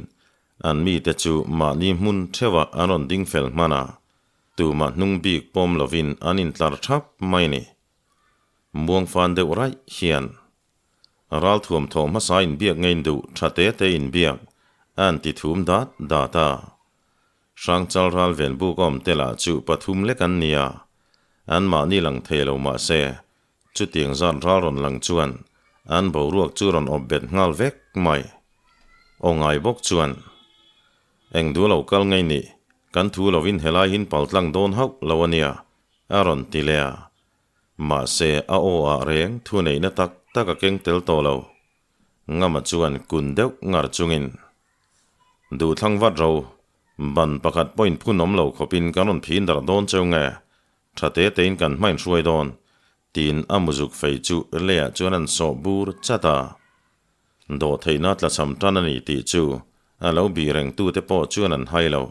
an mite chu mahni hmun theuhah an rawn ding fel hman a, tumah hnung bik pawm lovin an intlar thap mai ni. Muangfan deuh raih hian ralthuam thawh hmasa inbiak ngein duh tha te te inbiak a an ti thum dat dat a. Hrangchal ral ven buk awm te lah chu pathum lek an nia, anmahni lang thei lo mah se, chutiang zat ral rawn lang chuan an boruak chu rawn awp bet nghal vek mai. Aw ngai bawk chuan, Eng duh lo kal ngei nih, kan thu lovin helai hin paltlang dawn hauh lo a nia, a rawn ti leh a. Mahse, a aw ah reng thu neihna tak tak a keng tel tawh lo. Ngama chuan kun deuh ngar chungin, Duhthlang vat ro, ban pakhat pawhin phun awm lo khawpin kan rawn phin darh dawn cheu nge, tha te tein kan hmain hruai dawn, tiin a muzuk fei chu leiah chuan an sawh bur chat a. Dawhtheihna tlachham tan a ni tih chu a lo bih rengtute pawh chuan an hai lo.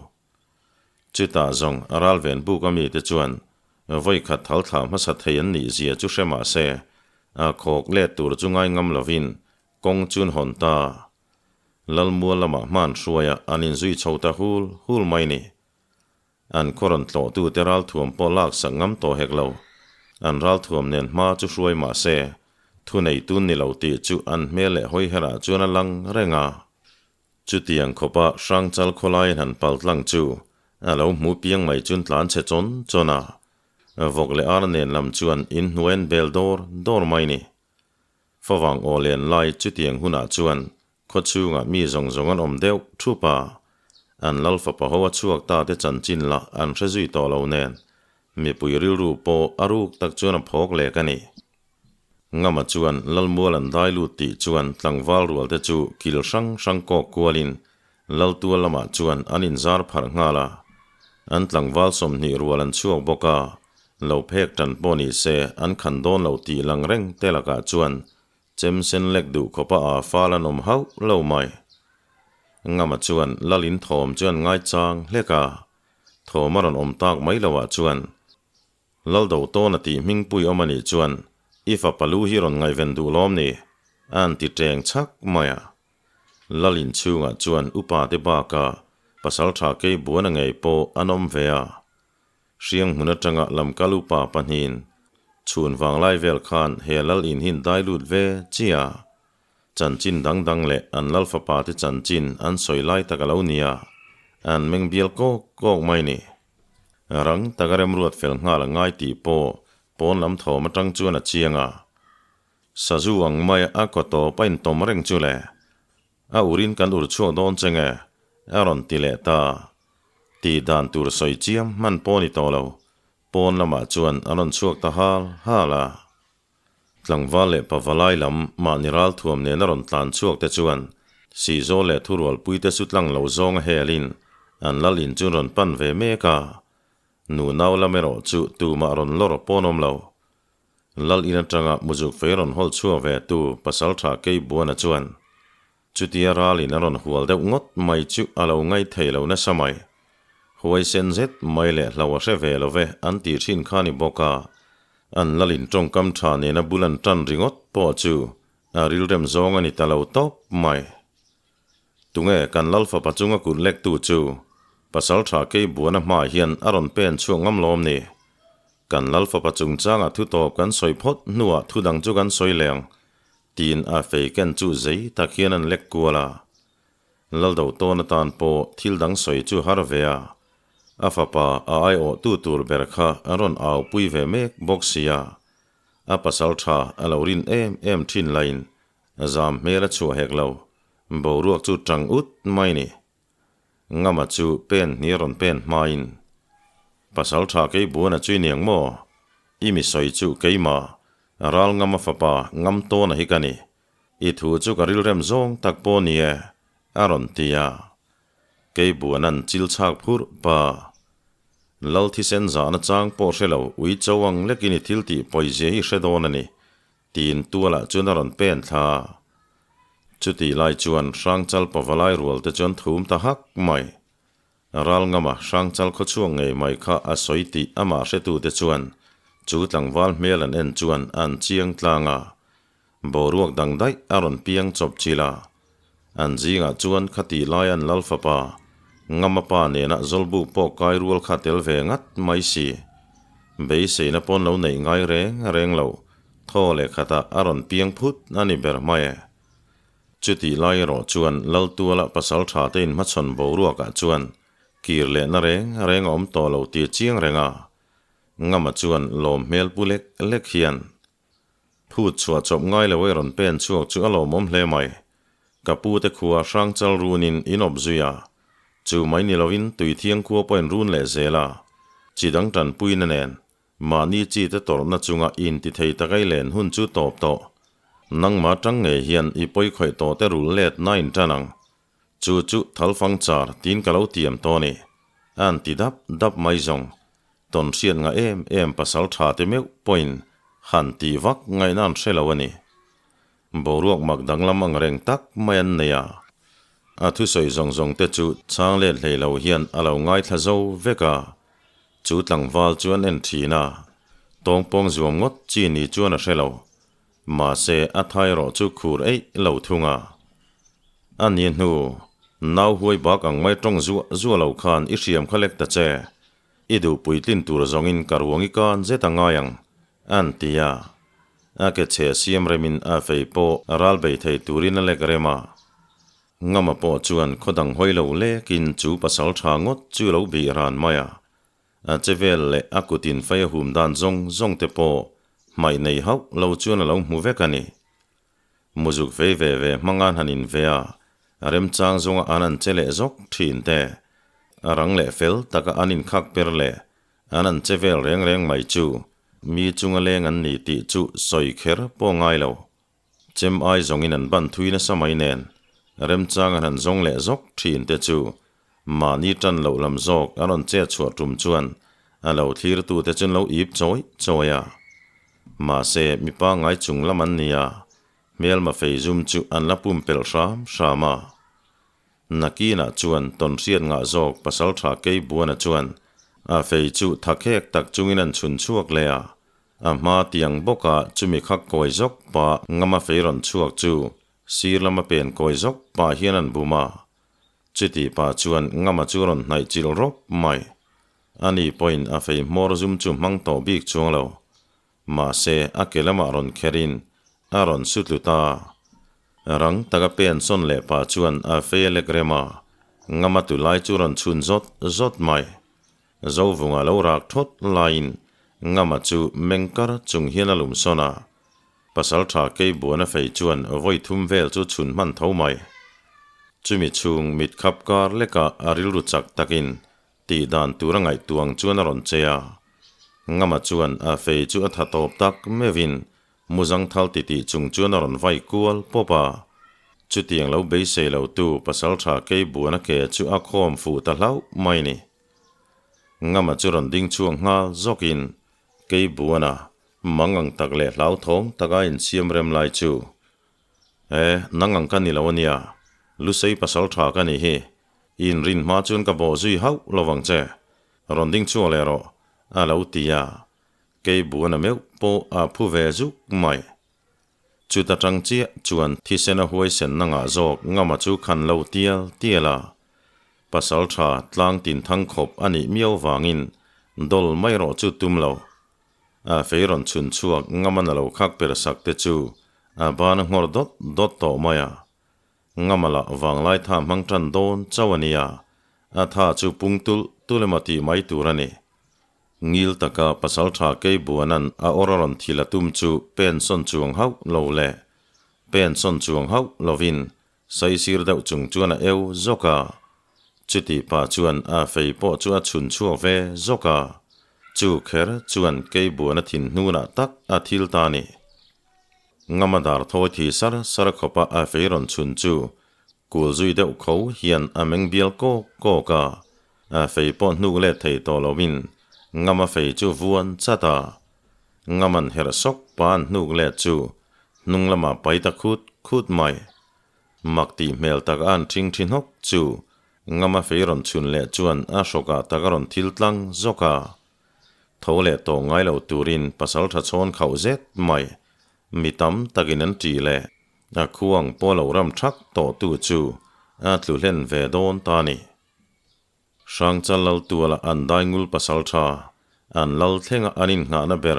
Chutah zawng a ralven buk a mite chuan vawi khat thal thlah hmasa thei an nih zia chu hre mah se, a khawk let tur chu ngai ngam lovin kawng chu an hawn ta. Lalmual lamah hman hruaia an inzui chho ta hul hul mai ni. An khaw rawn tlawhtute ralthuam pawh laksak ngam tawh hek lo. An ralthuam nen hma chu hruai mah se, thunei tun ni lo tih chu an hmel leh hawiherah chuan a lang reng a. Chutiang khawpa Hrangchal khawlai an han pal tlang chu a lo hmu piang mai chun tlan chhe chawn chawn a. Vawk leh ar nen lam chuan inhnuai an bel dawr dawr mai ni. Favang aw len lai chutiang hunah chuan khawchhungah mi zawng zawng an awm deuh thup a. An lal fapa ho a chhuak ta te chanchin lah an hre zui tawh lo nen, mipui rilru pawh a ruk tak chuan a phawk lek a ni. Ngama chuan Lalmual an dai lut tih chuan tlangval rual te chu kil hrang hrang kawk kualin Laltual lamah chuan an inzar pharh nghal a. An tlangval 20 rual an chhuak bawk a, lo phek tan pawh ni se an khan dawn lo tih lang reng te lakah chuan chem sen lek duh khawpa aa fal an awm hauh lo mai. Ngama chuan Lal in thawm chu an ngaichang hlek a, thawm a rawn awm tak mai loah chuan Laldo tawna tih hmingpui awm a nih chuan i fapa lu hi rawn ngaihven duh lawm ni? a an ti teng chhak mai a. Lal inchhungah chuan upa te baka pasal tha kei buan a ngei pawh an awm ve a. Hriang hmun atanga lamkal upa pahnihin chhun vanglai vel khan he lal in hi dai lut ve chiah a. Chanchin dang dang leh an lal fapa te chanchin an sawi lai tak a lo ni a, an meng bial kawk kawk mai ni. Rang taka remruat fel nghal a ngai tih pawh pawn lam thawm atang chuan a chiang a. Sazu ang mai a kaw tawp a intawm reng chu le. A urin kan ur chhuak dawn che nge? a rawn ti leh ta. Tih dan tur sawi chiam hman pawh ni tawh lo. Pawn lamah chuan a rawn chhuak ta hal hal a. Tlangval leh pavalai lam mahni ralthuam nena rawn tlan chhuak te chuan Sihzawl leh thurualpui te chu tlang lo zawng a helin an lal in chu rawn pan ve mek a. Nunau lam erawh chu tumah rawn lawr pawn awm lo. Lal in atanga muzuk fei rawn hawl chhuak ve tu pasaltha Keibuana chuan Chutia ralin a rawn hual deuh ngawt mai chu a lo ngai thei lo nasa mai. Huaisen zet mai leh hlo a hre ve lo ve an tih thin kha ni bawk a, an lalin tawngkam tha nena bul an tan ringawt pawh chu a rilrem zawng a ni ta lo tawp mai. Tunge kan lal fapa chunga kut lektu chu pasal tha kei buana hmaah hian a rawn pen chhuak ngam lawm ni? Kan lal fapa chungchangah thu tawp kan sawi phawt hnuah thu dang chu kan sawi leng Tiin a fei ken chu zei tak hian an lek kual a. Laldo tawn atan pawh thil dang sawi chu har ve a. A fapa a aiawh tu tur ber kha a rawn au pui ve mek bawk si a. A pasal tha a lo rin em em thin laiin zam hmel a chhuah hek lo. Boruak chu tang ut mai ni. Ngama chu pen hnih a rawn pen hmain, Pasal tha kei buana chu i niang maw? I mi sawi chu keimah, ral ngama fapa ngam tawna hi ka ni. I thu chu ka rilrem zawng tak pawh ni e, a rawn ti a. Kei buanan chil chhak phurh pa. Lal thisen zahna chang pawh hre lo ui cho ang lekin i thil tih pawizia hi hre dawn a ni, tiin tualah chuan a rawn pen thla a. Chutih lai chuan Hrangchal pavalai rual te chuan thum ta hak mai. Ralngama Hrangchal khawchhuak ngei mai kha a sawi tih amah hretute chuan chu tlangval hmel an en chuan an chiang tlang a. Boruak dang daih a rawn piang chawp chilh a. An zingah chuan khatih lai an lal fapa Ngama pa nena Zawlbuk pawh kai rual kha tel ve ngat mai si. Beiseina pawn lo neih ngai reng reng lo Thaw leh khatah a rawn piang phut a ni ber mai e. Chutih lai erawh chuan Laltuala pasal tha te inhmachhawn boruakah chuan kir lehna reng reng a awm tawh lo tih a chiang reng a. Ngama chuan lawm hmel pu lek lek hian phut chhuah chawp ngai lo ei rawn pen chhuak chu a lawmawm hle mai. Ka pu te khua Hrangchal runin in awp zui a, chu mai ni lovin Tuithiang khua pawh in run leh zel a, chi dang tanpuina nen Mahni chi te tawrhna chunga i intithei tak ai len hun chu tawp tawh. Nangmah tang ngei hian i pawi khawih tawh te rul let na in tan ang. Chu chu thalfang char tiin ka lo tiam tawh ni. A an ti dap dap mai zawng. Tawn hriat ngah em em pasal tha te meuh pawhin han tih vak ngaihna an hre lo a ni. Boruak mak danglam ang reng tak mai an nei a. A thusawi zawng zawng te chu chhang let hlei lo hian a lo ngaithla zo vek a. Chu tlangval chu an en thin a, tawngpawng zuam ngawt chi ni chuan a hre lo. Mahse, a thai erawh chu khur eih lo thung a. A ni hnu, nau huai bak ang mai tawng zuah zuah lo khan i hriam kha lek ta che. I duh puitlin tur zawngin ka ruang i kan zet a ngai ang, an ti a. A ke chhe siam remin a fei pawh ral bei thei turin a lek rem a. Ngama pawh chuan khaw dang hawi lo lekin chu pasal tha ngawt chu lo bih ran mai a. A che vel leh a kutin fei a hum dan zawng zawng te pawh hmaih nei hauh lo chuan a lo hmu vek a ni. Muzuk fei ve ve hmanga han in ve a, remchang zawnga an an che leh zawk thin te. A rang leh fel taka an inkhak per leh an an che vel reng reng mai chu mi chunga leng an ni tih chu sawi kher pawh ngai lo. Chem ai zawngin an ban thui nasa mai nen remchang an han zawng leh zawk thin te chu mahni tan loh lam zawk a rawn chet chhuah tum chuan a lo thlirtu te chu an lo ip chawi chawi a. Mahse mi pangngai chung lam an ni a, hmelma fei zum chu an la pumpelh hram hram a. Nakinah chuan tawnhriat ngah zawk pasaltha Keibuana chuan a fei chu thakhek tak chungin an chhun chhuak leh a, a hma tiang bawka chumi khak kawi zawk pah ngama fei rawn chhuak chu sir lama pen kawi zawk pah hian an bum a. Chuti pah chuan ngama chu rawn hnaih chilh rawp mai. Ani pawhin a fei hmawr zum chu hmang tawh bik chuang lo. Mahse, a ke lamah rawn kherin a rawn su tlu ta. Rang taka pen sawn leh pah chuan a fei a lek rem a, ngama tu lai chu rawn chhun zawt zawt mai. Zovunga lo rak thawt laiin ngama chu meng kar chung hian a lum sawn a. Pasaltha Keibuana fei chuan vawi thum vel chu chhun hman tho mai. Chumi chhung mit khap kar lekah a rilru chak takin Tih dan tur a ngaihtuang chuan a rawn che a. Ngama chuan a fei chu a tha tawp tak meuhin muzang thal titih chung chuan a rawn vai kual pawp a. Chutiang lo beisei lo tu pasaltha Keibuana ke chu a khawm fuh ta hlauh mai ni. Ngama chu rawn ding chhuak nghal zawkin Keibuana mang ang tak leh hlauthawng taka insiam rem lai chu, E, nang ang ka ni lo ania, Lusei pasaltha ka nih hi. I inrin hma chuan ka bawh zui hauh lo vang che, rawn ding chhuak leh rawh, a lo ti a. Kei buana meuh pawh a phu ve zuk mai. Chuta tang chiah chuan thisen a huaisen na ngah zawk ngama chu khan lo tial tial a. Pasal tha tlang tin thang khawp a nih miau vangin dawl mai rawh chu tum lo. A fei rawn chhun chhuak ngama na lo khak per sak te chu a ban a nghawr dawt dawt tawh mai a. Ngamala vanglai tha hmang tan dawn chauh a nia, a tha chu pung tulh tulh emaw tih mai tur a ni. Ngil taka pasaltha Keibuanan a awr a rawn thil a tum chu pen sawn chuang hauh lo leh pen sawn chuang hauh lovin saisir deuh chung chuan a eu zawk a. Chuti pah chuan a fei pawh chu a chhun chhuak ve zawk a, chu kher chuan Keibuana thin hnunah tak a thil ta a ni. Ngama dar thawi thi sar sar khawpa a fei rawn chhun chu kul zui deuh kho hian a meng bial kawk kawk a, a fei pawh hnuk let thei tawh loin Ngama fei chu vuan chat a. Ngaman herh sawk pa an hnuk let chu hnung lamah pai ta khut khut mai. Mak tih hmel tak a an ṭhing ṭhi hnawk chu Ngama fei rawn chhun leh chuan a hrawkah tak a rawn thil tlang zawk a. Tho leh tawh ngai lo turin pasal tha chhawn khauh zet mai. Mi tam takin an ṭih leh a khuang pawh lo ram thak tawh tu chu a tlu hlen ve dawn ta a ni. Hrangchal lal tuala an daingul pasal tha, an lal thlenga an innghahna ber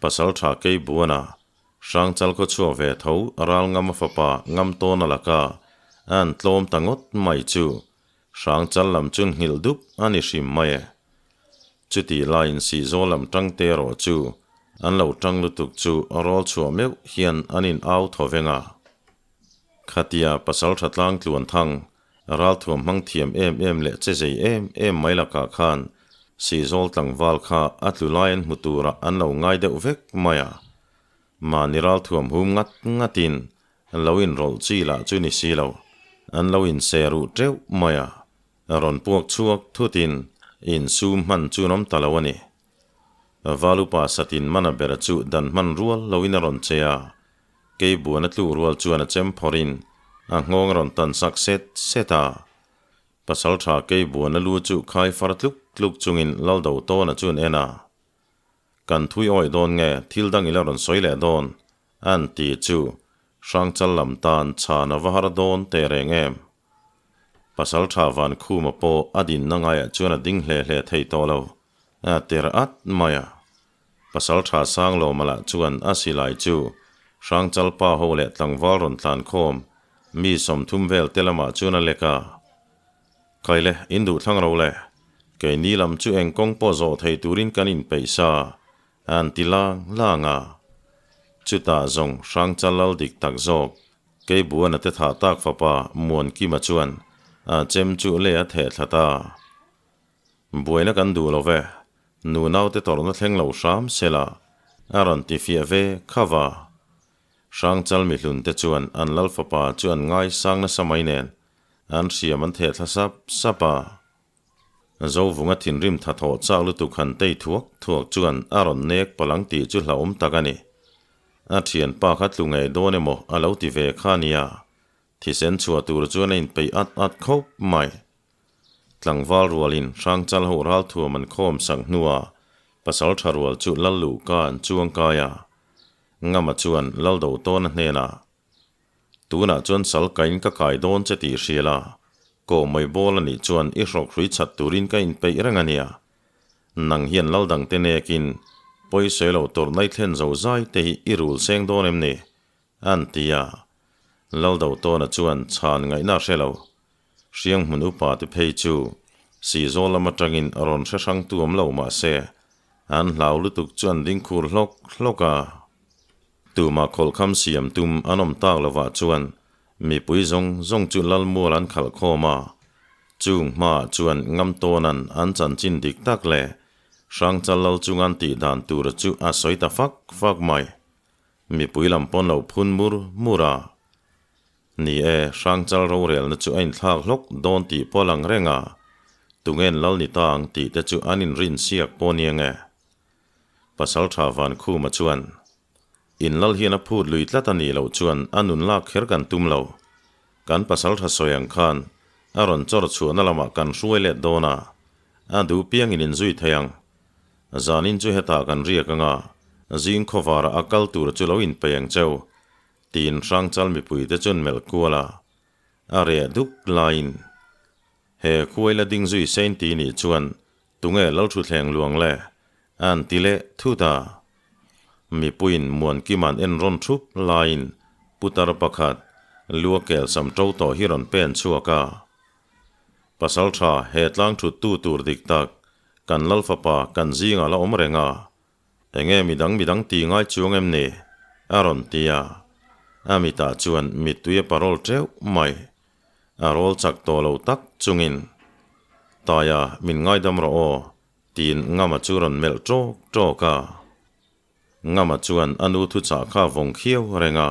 pasal tha Keibuana, Hrangchal khaw chhuak ve tho ral ngam a fapa ngam tawn a laka an tlawm ta ngawt mai chu Hrangchal lam chu nghilh dup a ni hrim mai e. Chutih laiin Sihzawl lam tang te erawh chu an lo tang lutuk chu rawl chhuah meuh hian an in au thaw veng a. Khatia pasal tha tlang tluan thang, ralthuam hmang thiam em em leh che zei em em mai lakah khan Sihzawl tlangval kha a tlu lai an hmu turah an lo ngai deuh vek mai a. Mahni ralthuam hum ngat ngatin Lo inrawlh chi lah chu ni si lo, an lo inse ruh teuh mai a, rawn puak chhuak thutin insum hman chu an awm ta lo a ni. Valupa satin mana ber chu dan hman rual loin a rawn che a, Keibuan a tluk rual chuan a chem phawrhin a nghawng a rawn tan sak set set a. Pasaltha Keibuan a lu chu khai far tluk tluk chungin Laldo tawna chu an en a. Kan thui awih dawn nge thil dang ila rawn sawi leh dawn? An ti chu Hrangchal lam tan chhan a va har dawn teh reng em? Pasaltha Vankhuma pawh a dinna ngaiah chuan a ding hle hle thei tawh lo, a ter at mai a. Pasaltha Sanglawma lah chuan a silai chu Hrangchal pa ho leh tlangval rawn tlankhawm mi 30 vel te lamah chuan a lek a. Kaile, in duh thlang ro le. Keini lam chu eng kawng pawh zawh thei turin kan inpeih sa, an ti lang lang a. Chutah zawng Hrangchal lal dik tak zawk, Keibuana te thah tak fapa Muankima chuan a chem chu lei a theh thla ta. Buaina kan duh lo ve, nunaute tawrhna thleng lo hram sela, a rawn ti fiah ve kha va. Hrangchal mihlunte chuan an lal fapa chu an ngaisang nasa mai nen, an hriam an theh thla sap sap a. Zovunga thinrim tha thawh chak lutuk han tei thuak thuak chuan a rawn nek palang tih chu hlauhawm tak a ni. A thianpa kha tlu ngei dawn emaw a lo ti ve kha nia, thisen chhuah tur chuan a inpeih at at khawp mai. Tlangval rualin Hrangchal ho ralthuam an khawm sak hnuah pasal tha rual chu Lal Luhka an chuang kai a. Ngama chuan Lal Dotawna hnenah, Tunah chuan sal kain ka kai dawn che tih hria la, kawhmawih bawl a nih chuan i hrawk hrui chat turin ka inpeih reng a nia. Nang hian lal dangte nekin pawisawi lo tawrh nai thlen zo zai te hi i rul seng dawn em ni? An ti a. Lal Dotawna chuan chhan ngaihna a hre lo. Hrianghmun upa te phei chu Sihzawl lam atangin rawn hre hrang tu awm lo mah se, an hlau lutuk chu an ding khur hlawk hlawk a. Tumah khawlhkham siam tum an awm tak lovah chuan mipui zawng zawng chu Lalmual an khalh khawm a. Chung hmaah chuan Ngamtawna'n an chanchin dik tak leh Hrangchal Lal chunga an tih dan tura chu a sawi ta fak fak mai. Mipui lam pawn lo phun mur mur a. Ni e, Hrangchal rorelna chu a inthlak hlawk dawn tih pawh a lang reng a, tungen lal ni ta ang tih te chu an inrin siak pawh nia nge. Pasaltha Vankhuma chuan, In lal hian a phut lui tlat a nih loh chuan a nun lak kher kan tum lo. Kan pasaltha sawi ang khan a rawn chawr chhuahna lamah kan hruai let dawn a, a duh piangin inzui thei ang. Zanin chu hetah kan riak anga, zing khawvarah a kal tur chu lo inpeih ang cheu. Tiin Hrangchal mipuite chuan melh kual a, a reh duk laiin he khuai la ding zui sein ti nih chuan tunge Lalthuthleng luang le an ti leh thut a. Mipuiin Muankima'n en rawn thup laiin putar pakhat lua kel sam to tawh hi rawn pen chhuak a. Pasaltha he tlang thut tu tur dik tak kan Lalfapa kan zingah la awm reng a, Enge midang midang ti ngai chuang em ni? a rawn ti a. A mitah chuan mittui a parawl teuh mai. A rawl chak tawh lo tak chungin, Taia, min ngaidam rawh aw, tiin Ngama chu rawn melh ṭawk ṭawk a. Ngama chuan a nu thuchah kha vawng khiau reng a.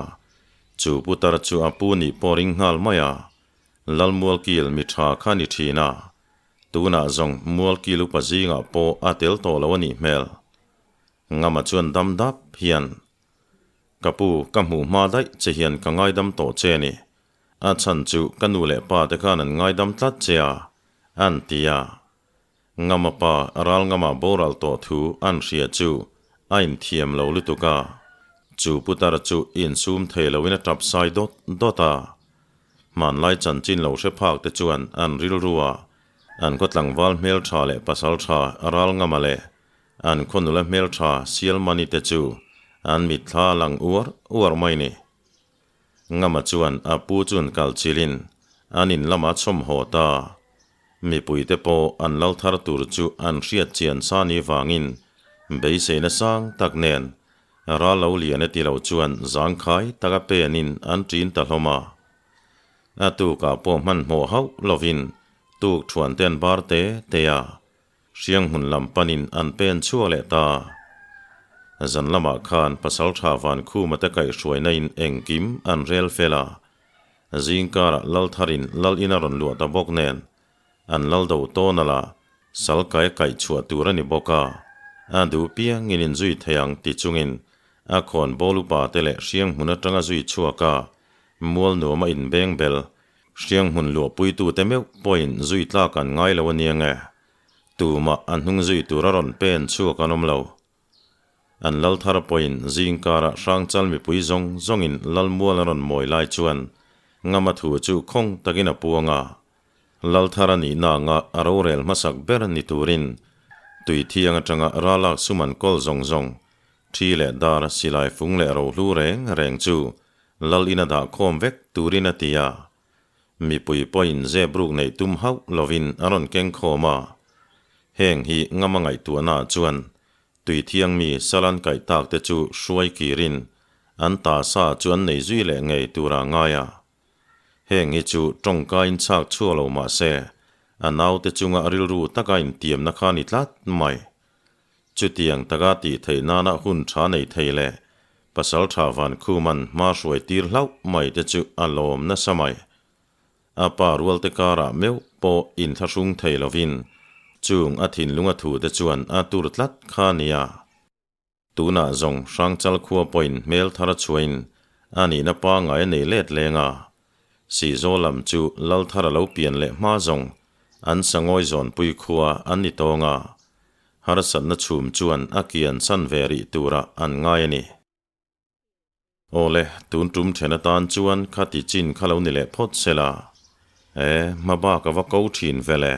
Chu putar chu a pu nih pawh ring nghal mai a. Lalmualkil mi ṭha kha ni ṭhin a. Tunah zawng Mualkil upa zingah pawh a tel tawh lo a nih hmel. Ngama chuan dam dap hian, Ka pu, ka hmuh hma daih che hian ka ngaidam tawh che a ni. A chhan chu ka nu leh pa te khan an ngaidam tlat che a, an ti a. Ngama pa ral ngama boral tawh thu an hria chu a inthiam lo lutuk a. Chu putar chu insum thei loin a tap sai dawt dawt a. Hmanlai chanchin lo hre phak te chuan an rilru a, an khaw tlangval hmeltha leh pasal tha ral ngama leh an khaw nula hmeltha Sialmani te chu an mitthla lang uar uar mai ni. Ngama chuan a pu chun kal chilin an in lamah chhawm haw ta. Mipui te pawh an lal thar tur chu an hriat chian sa ni vangin beiseina sang tak nen Ral lo lian e ti lo chuan zangkhai taka penin an ṭin ta hlawm a. A tukah pawh hmanhmawh hauh lovin tuk ṭhuan te an bar te te a, hrianghmun lam panin an pen chhuak leh ta. Zan lamah khan Pasalṭha Vankhuma te kaihhruaina in engkim an rel fel a, zingkarah Laltharin Lal in a rawn luah ta bawk nen An lal do tawn a la, sal kai kaih chhuah tur a ni bawk a, a duh piangin inzui thei ang ti chungin a khawn bawl upa te leh hrianghmun atanga zui chhuak a, mual nuam a inbeng bel, hrianghmun luahpuitute meuh pawhin zui tlak an ngai lo a nia nge, tumah a hnung zui tur a rawn pen chhuak an awm lo. An lal thar pawhin zingkarah Hrangchal mipui zawng zawngin lal mual a rawn mawi lai chuan Ngama thu chu khawng takin a puang a. Lal thar a nihna anga a rorel hmasak ber ni turin tui thiang atanga ralak sum an kawl zawng zawng, thi leh dar, silai fung leh rohlu reng reng chu lal ina dah khawm vek turin a ti a. Mipui pawhin zep ruk neih tum hauh lovin a rawn keng khawm a. Heng hi ngama ngaihtuahnaah chuan tui thiang mi salan kaih tak te chu hruai kirin an ta sa chu an nei zui leh ngei tura ngai a. Heng hi chu tawngkain chhak chhuak lo mah se, A naute chunga rilru taka intiamna kha ni tlat mai. Chutiang taka tih theih nana hun tha nei thei leh Pasaltha Vankhuman hma hruai tir hlauh mai te chu a lawm nasa mai. A pa rualte karah meuh pawh inthlahrung thei lovin chung a thinlunga thu te chuan a tur tlat kha nia. Tunah zawng Hrangchal khua pawhin hmel thar a chhuahin a nihna pangngai a nei let leng a. Sihzaw lam chu lal thar a lo pian leh hma zawng an sangawi zawnpui khua an ni tawng a. Harsatna chhum chuan a kian san ve rih turah an ngai a ni. Awle, tun tum then atan chuan khati chin kha lo ni leh phawt se la. E, hma bak a va ko thin ve le.